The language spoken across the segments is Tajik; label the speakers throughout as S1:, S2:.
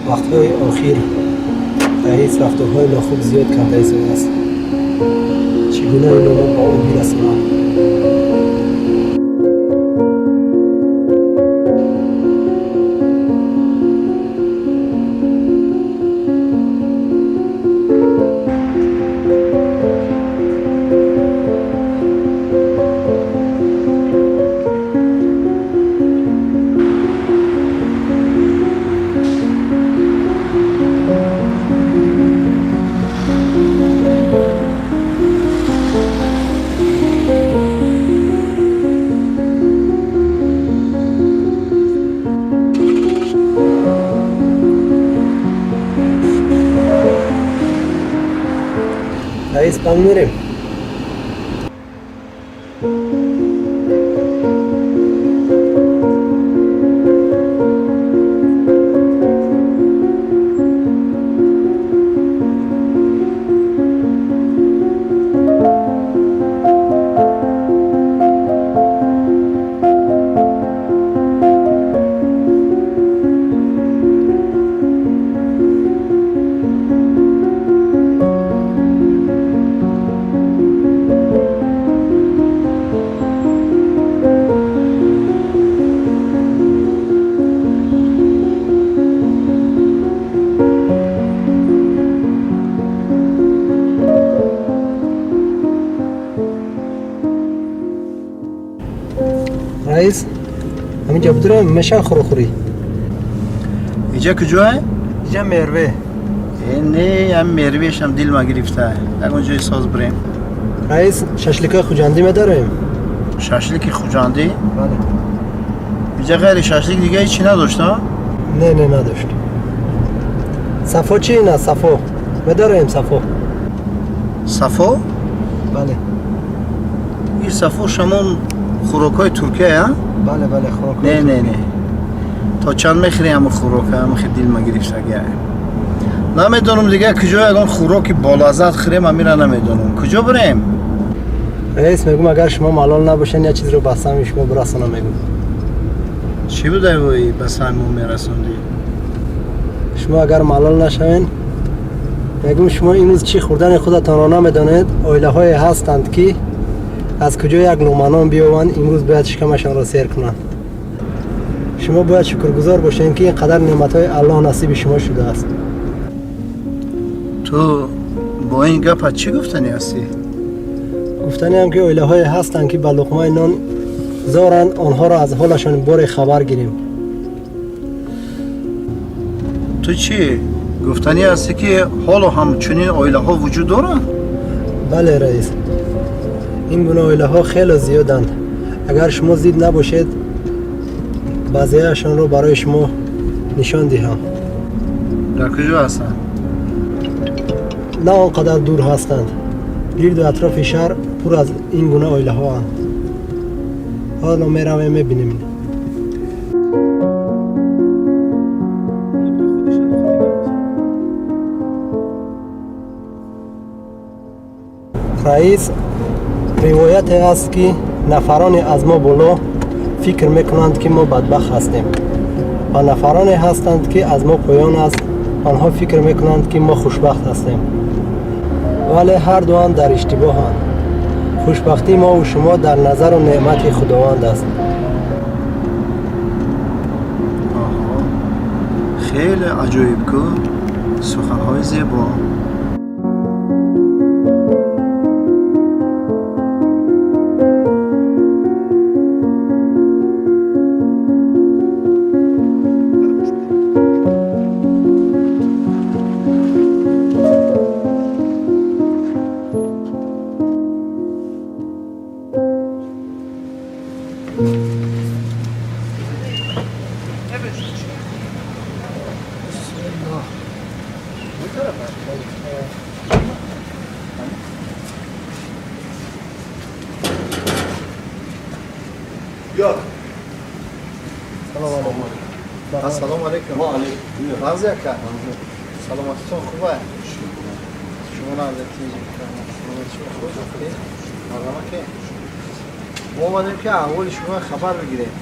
S1: Вақтҳои охир раис рафторҳои нохуб зиёд карда истодааст. Чӣ гуна инро ман ба ӯ бирасонам? Раис, банк мерем. Раис, ҳаминҷа будурем, меша хӯрохӯрӣ.
S2: Иҷа куҷое?
S1: Иҷа Мерве.
S2: Не, ҳам Мервешам дилма гирифта. Ягон ҷои соз бирем.
S1: Раис, шашликои Хуҷандӣ медорем.
S2: Шашлики Хуҷандӣ?
S1: Бале.
S2: Иҷа ғайри шашлик дига ҳечи надошта?
S1: Не, надошт. Сафо чӣ ин аст, сафо медорем, сафо.
S2: Сафо?
S1: Бале.
S2: Ин сафо шамон хӯрокҳои Туркия, а?
S1: Бале, хӯрокҳои.
S2: Не, то чанд мехӯри ҳама хӯрока? Ҳамахи дилма гирифтагия. Намедонам, дига куҷо ягон хӯроки болаззат хӯрем, амира намедонам куҷо бирем.
S1: Раис, мегӯм, агар шумо малол набошед, як чизро ба сами шумо бирасонам, мегӯм.
S2: Чӣ будай, вой, ба сами мо мерасондӣ?
S1: Шумо агар малол нашавед, мегӯм, шумо имрӯз чӣ хӯрдани худатонро намедонед. Оилаҳое ҳастанд, ки аз куҷо як луқма нон биёванд, имрӯз бояд шикамашонро сер кунанд. Шумо бояд шукргузор бошед, ки ин қадар неъматҳои Аллоҳ насиби шумо шудааст.
S2: Ту бо ин гапат чӣ гуфтанӣ ҳастӣ?
S1: Гуфтаниам, ки оилаҳое ҳастанд, ки ба луқмаи нон зоранд. Онҳоро аз ҳолашон боре хабар гирем.
S2: Ту чӣ гуфтанӣ ҳастӣ, ки ҳоло ҳам чунин оилаҳо вуҷуд доранд?
S1: Бале, раис, ин гуна оилаҳо хеле зиёданд. Агар шумо зид набошед, баъзеашонро барои шумо нишон диҳам.
S2: Дар куҷо ҳастанд?
S1: На он қадар дур ҳастанд. Гирду атрофи шаҳр пур аз ин гуна оилаҳоанд. Ҳоло меравем, мебинем. Раис, ривояте аст, ки нафароне аз мо боло фикр мекунанд, ки мо бадбахт ҳастем, ва нафароне ҳастанд, ки аз мо поён аст, онҳо фикр мекунанд, ки мо хушбахт ҳастем. Вале ҳар дуам дар иштибоҳанд. Хушбахтии мову шумо дар назару неъмати Худованд аст.
S2: Оҳо, хеле аҷоиб ку, суханҳои зебо. Ассалому алайкум. Нағз, яка, саломатитон хуба? Шумо нағзати? Марҳамаке, мо омадем, ки аҳволи шумо хабар бигирем.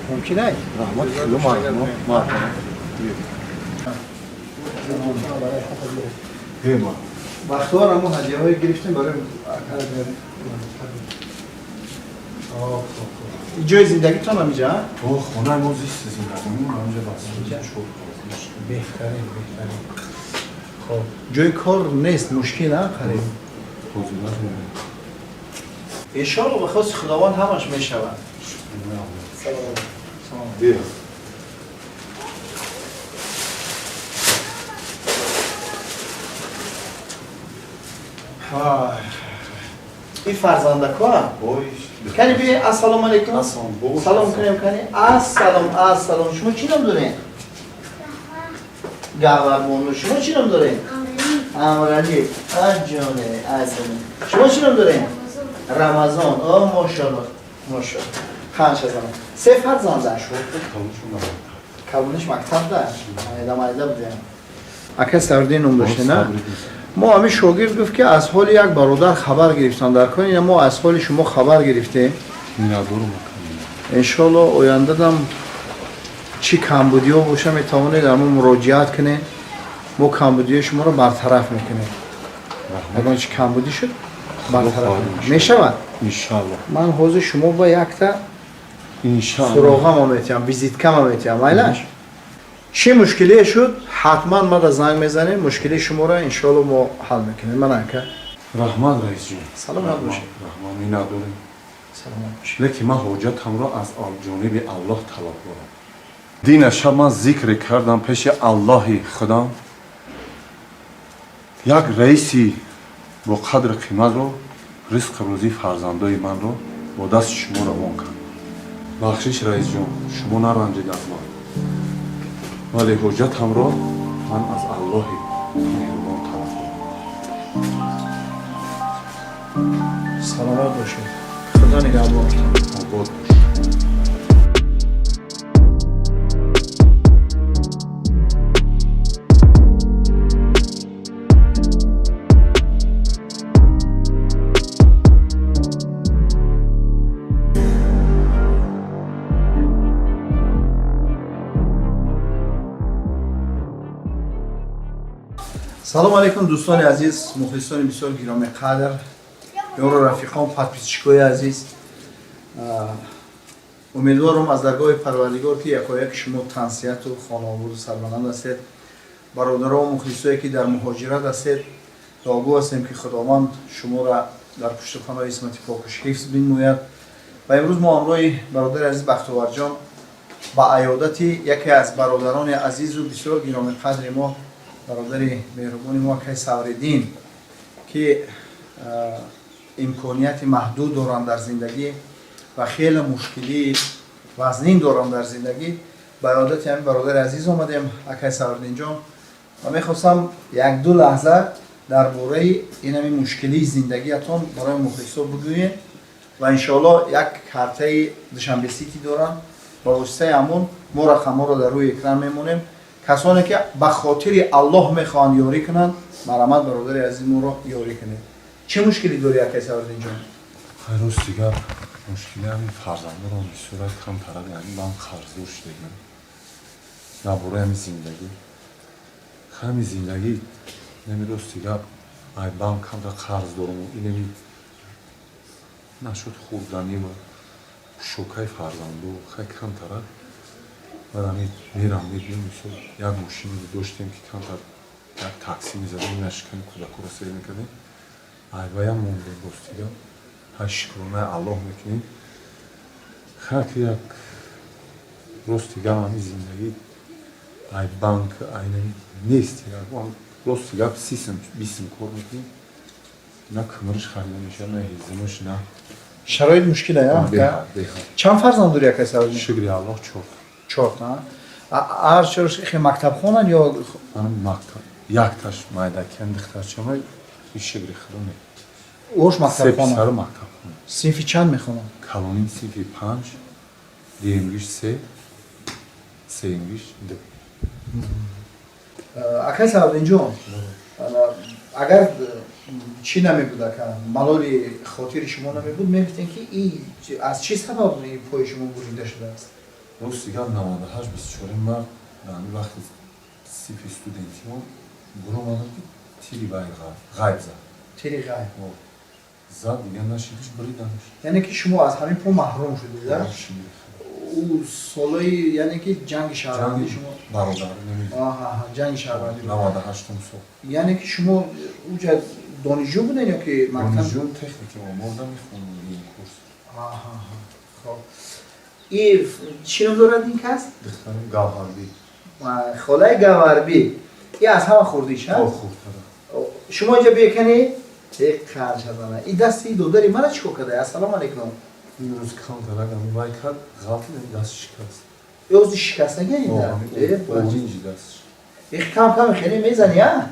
S2: Мумкин ай?
S3: Раҳмат, марҳамо, марҳамо.
S2: Бахтовар, ҳамон ҳадияҳое гирифтем барои ҷои зиндагитон ҳамиҷа?
S3: Хонаи мо, зисти зиндагимон ҳамиҷа, бас.
S2: Беҳтарин, беҳтарин. Хоб, ҷои кор нест, мушкил, а қариб. Иншоалло, ба хости Худованд ҳамаш мешавад. Салом. Ин фарзандакоа кани би. Ассалому алайкум, салом кунем кани. Ассалом, ассалом. Шумо чӣ ном дорем? Гавҳарбону. Шумо чӣ ном дорем? Амралӣ. Аҷоне, аҷоне. Шумо чӣ ном дорем? Рамазон. О, мошалло, мошалло. Ханша замон се фарзанда. Калониш мактабда, майда майда будем. Ака Сардин ном доште, на? Мо ҳамин шогирд гуфт, ки аз ҳоли як бародар хабар гирифтам дар кон. Ина мо аз ҳоли шумо хабар гирифтем. Иншолло, ояндадам чӣ камбудиҳо боша, метавонед дар мо муроҷиат кунед, мо камбудиҳои шуморо бартараф мекунем. Ягон чи камбудӣ шуд, бартараф мешавад. Ман ҳозир шумо ба якта суроғамо метиҳам, визиткама метиҳам, майлаш? Чӣ мушкилие шуд, ҳатман мада занг мезанем, мушкилии шуморо иншоалло мо ҳал мекунем. Ман, ака.
S3: Раҳмат, раисҷон.
S2: Саломат бошед.
S3: Раҳмат, миннатдорем.
S2: Саломат бошед.
S3: Лекин ман ҳоҷатамро аз ҷониби Аллоҳ талаб дорам. Дина шаб ман зикре кардам пеши Аллоҳи худам, як раиси бо қадру қиматро ризқу рӯзии фарзандои манро бо дасти шумо равон кард. Бахшиш, раисҷон, шумо наранҷед аз ман, вале ҳоҷатамро ман аз Аллоҳи меҳрубон талаб дорам.
S2: Саломат бошед, Худо нигаҳбон.
S3: Обод бош.
S2: Салом алейкум, дӯстони азиз, мухлисони бисёр гиромиқадр, ёру рафиқон, подписчикои азиз. Умедворам аз даргоҳи Парвардигор, ки якояки шумо тансиҳату хонаободу сарбаланд ҳастед. Бародаро, мухлисое, ки дар муҳоҷират ҳастед, дуогӯ ҳастем, ки Худованд шуморо дар пушту паноҳи исмати покаш ҳифз бинмояд. Ва имрӯз мо ҳамроҳи бародари азиз Бахтоварҷон ба аёдати яке аз бародарони азизу бисёр гиромиқадри мо, бародари меҳрубони мо, акай Савриддин, ки имконияти маҳдуд доранд дар зиндагӣ ва хеле мушкилии вазнин доранд дар зиндагӣ, ба аёдати ҳамин бародари азиз омадем, акай Савриддинҷон. Ва мехостам як-ду лаҳза дар бораи ин ҳамин мушкилии зиндагиятон барои мухлисо бигӯед. Ва иншоалло, як картаи Душанбе Сити доранд, ба воситаи ҳамон мо рақамҳоро дар рӯи экран мемонем. Касоне ки ба хотири Аллоҳ мехоҳанд ёрӣ кунанд, марҳамат, бародари азизи моро ёрӣ кунед. Чӣ мушкилӣ дорӣ, акай Савриддинҷон?
S3: Рости гап, мушкили ҳамин фарзандорам бисёра камтарад, яъни ман қарздор шудагам дар бораи ҳамин зиндагӣ. Ҳамин зиндагӣ неми, рости гап, ай банк камтар қарз дорам, инеми нашуд, хӯрданива шокаи фарзандо хай камтарад. Баъд ҳамин мерам, мебиём. Мисол, як мошине доштем, ки камтар як такси мезадем, нашикани кӯдакоро сер мекардем, айваям мондем. Рости гап, ҳай, шукронаи Аллоҳ мекунем. Хаки як, рости гап, ҳамин зиндагӣ ай банк айнами нест. Рости гап, 30 сум, 20 сум кор мекунем, на кӯмриш харида мешавад, на ҳезумаш, на
S2: Шароит мушкил ая?
S3: Беҳад, беҳад.
S2: Чанд фарзанд дорӣ, акай Савриддин?
S3: Шукри Аллоҳ, чор.
S2: Чор. Ҳар чорш хе мактабхонанд ё?
S3: Мактаб, якташ майдакиян, духтарчама, шукри Худо, не.
S2: Ош
S3: Се
S2: мактабхона?
S3: Писару мактабхона.
S2: Синфи чанд мехонанд?
S3: Калоним синфи панҷ, дуюмгиш се, сеюмгиш ду.
S2: Акай Савриддинҷон, агар чӣ намебуд, ака, малоли хотири шумо намебуд, мегуфтем, ки аз чӣ сабаб пои шумо бурида шудааст?
S3: Рости гап, 98, 24 март. Дар ҳамин вақти синфи студентимо буромадам, ки тири вай ғайб зад.
S2: Тири ғайб.
S3: Зад, дигар нашидиш, бриданаш.
S2: Яъне ки шумо аз ҳамин по маҳрум шудед, а? Ӯ солҳои, яъне ки ҷанги шаҳрвандӣ шумо
S3: бародар.
S2: Ҷанги шаҳрвандӣ.
S3: 98-ум сол.
S2: Яъне ки шумо уҷа донишҷӯ буден ё ки мактаб?
S3: Донишҷӯ, техники оморда мехондем, курс.
S2: Хоб, и чӣ ном дорад ин кас?
S3: Духтарим Гавҳарбӣ.
S2: Холаи Гавҳарбӣ, и аз ҳама хурдиш?
S3: Хурдтара.
S2: Шумо инҷа бекани қаршазана, и дасти додари мана чӣ кор карда? Ассалому алайкум.
S3: Имрӯз камтарак ами вай кард, ғалти, даст шикаст.
S2: Ёзи шикастагӣ?
S3: Оринҷи дастш.
S2: Их, кам кам хеле мезани, а?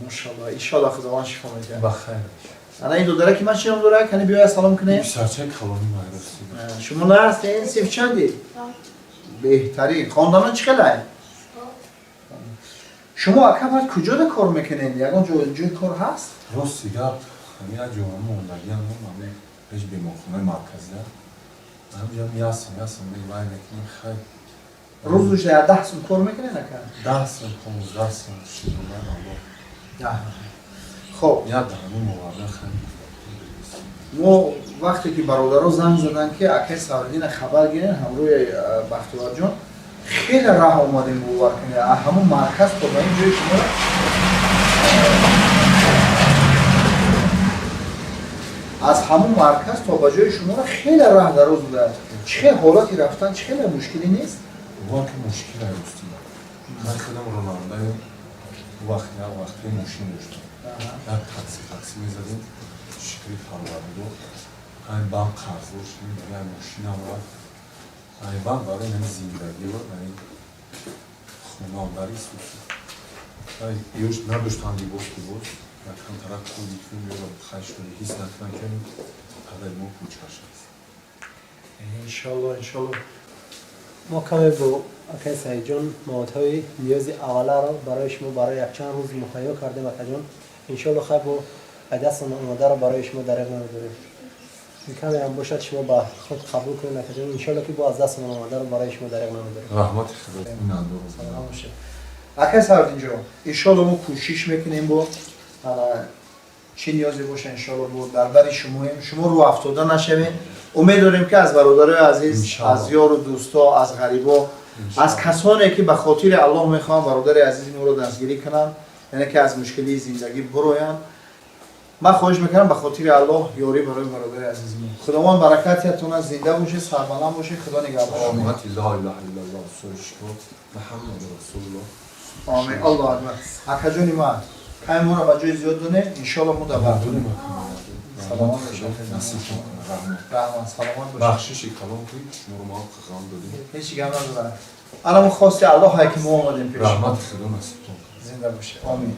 S2: Машалло, иншалло худованд шифо медиҳад.
S3: Ба хайр.
S2: Ана ин додаре ки ман чӣ ном дорад? Кани биёя, салом кунем.
S3: Писарчаи калони майрасӣ.
S2: Шумо наҳастен? Синф чанди? Беҳтарин. Хонданон чӣ хелай? Шумо, ака, баъд куҷода кор мекунед? Ягон ҷои кор ҳаст?
S3: Рости гап, ҳами як ҷо мондагиам, ҳами пеш беморхонаи марказия, ҳамҷа ясм ясм вай мекунем, хай.
S2: Рӯзуш 10 сум кор мекунед, ака?
S3: 10 сум, 15 сум, шидодан алло.
S2: Хоб.
S3: Як даҳами моварда, хай.
S2: Мо вақте ки бародаро занг заданд, ки акаи Савриддина хабар гирен ҳамрӯи Бахтоварҷон, хеле раҳ омадем, бовар кунед, ҳамон марказ то ба ин ҷои шумо, аз ҳамон марказ то ба ҷои шуморо хеле раҳ дароз будааст. Чӣ хел ҳолати рафтан, чӣ хеле мушкилӣ нест?
S3: Бовар ки, мушкил ай, рости. Ман худам ронандаем, вақт як вақте мошин доштам, як такси мезадем, шукри Парвардигор. Ай банк қарздор шудем, дигар мошинам рафт. Ай банк барои ҳами зиндагӣ ва ай хонавдари сусу ёш надоштан, либос либос якам тараф пул гирифтем, ёро хай шуди, ҳис накунам, ки падари мо кӯчаш аст.
S2: Иншалло, иншалло.
S1: Мо каме бо акаи Саидҷон маводҳои ниёзи авваларо барои шумо барои якчанд рӯз муҳайё кардем, акаҷон. Иншолло, хай, бо дастон омодаро барои шумо дариқ намедорем. Каме ҳам бошад, шумо ба худ қабул кунед, акаҷон. Иншолло, ки бо аз дастон омодаро барои шумо дариқ намедорем.
S3: Раҳмати Худо, миннатдорам.
S2: Саломат бошед, акаи Сардинҷон. Иншолло, мо кӯшиш мекунем, бо чӣ ниёзе боша, иншолло, бо дар бари шумоем. Шумо рӯ афтода нашавед. Умед дорем, ки аз бародарои азиз, аз ёру дӯсто, аз ғарибо, аз касоне ки ба хотири Аллоҳ мехоҳанд бародари азизи моро дастгирӣ кунанд, яъне ки аз мушкилии зиндагӣ буроянд, ман хоҳиш мекунам, ба хотири Аллоҳ ёрӣ барои бародари азизи мо. Худованд баракатиятона, зинда бошед, сарбаланд бошед, Худо нигаҳбон.
S3: Саломати, ла илаҳа иллаллоҳ, шукр, Муҳаммад расулуллоҳ.
S2: Омин, Аллоҳ акбар. Акаҷони ман, кай моро ба ҷои зиёд донем, иншолло мо дар
S3: Мардуни
S2: Саломат бошед.
S3: Насиб кунад, раҳмат.
S2: Раҳмат, саломат бошед.
S3: Бахшиши калом ки шуморо мо ғам додем.
S2: Ҳеҷ гап надорад. Ана мо хости Аллоҳ, ки мо омадем пеш.
S3: Раҳмати Худо насибтон кунад.
S2: Зинда бошед, омин.